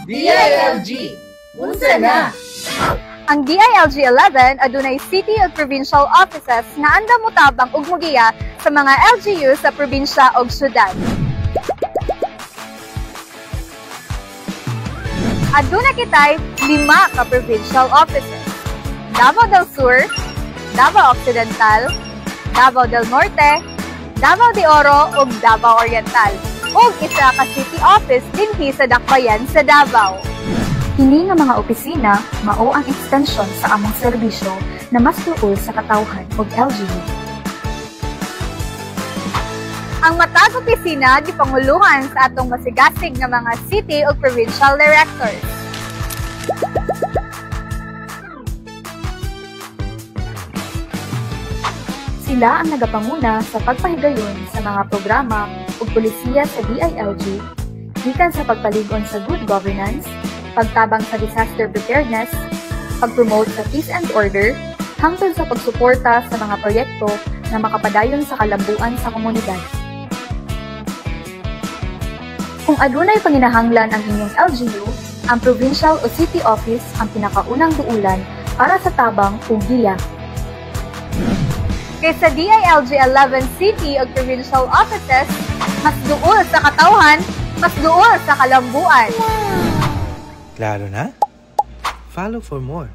DILG! Unsa na? Ang DILG 11 adunay city ug provincial offices nga andam motabang ug mogiya sa mga LGU sa probinsya ug syudad. Aduna kitay 5 ka provincial offices: Davao del Sur, Davao Occidental, Davao del Norte, Davao de Oro ug Davao Oriental, ug isa ka city office dinhi sa Dakbayan sa Davao. Kini nga mga opisina mao ang extension sa among serbisyo na mas duol sa katawhan ug LGU. Ang matag opisina gipanguluhan sa atong masigasig nga mga city ug provincial directors. Sila ang nagapanguna sa pagpahigayon sa mga programa ug polisiya sa DILG, gikan sa pagpalig-on sa good governance, pagtabang sa disaster preparedness, pag-promote sa peace and order, hangtod sa pagsuporta sa mga proyekto na makapadayon sa kalambuan sa komunidad. Kung adunay panginahanglan ang inyong LGU, ang provincial o city office ang pinakaunang duulan para sa tabang ug giya. Kaysa DILG 11 city ug provincial offices, mas duol sa katawhan, mas duol sa kalambuan. Klaro na? Follow for more.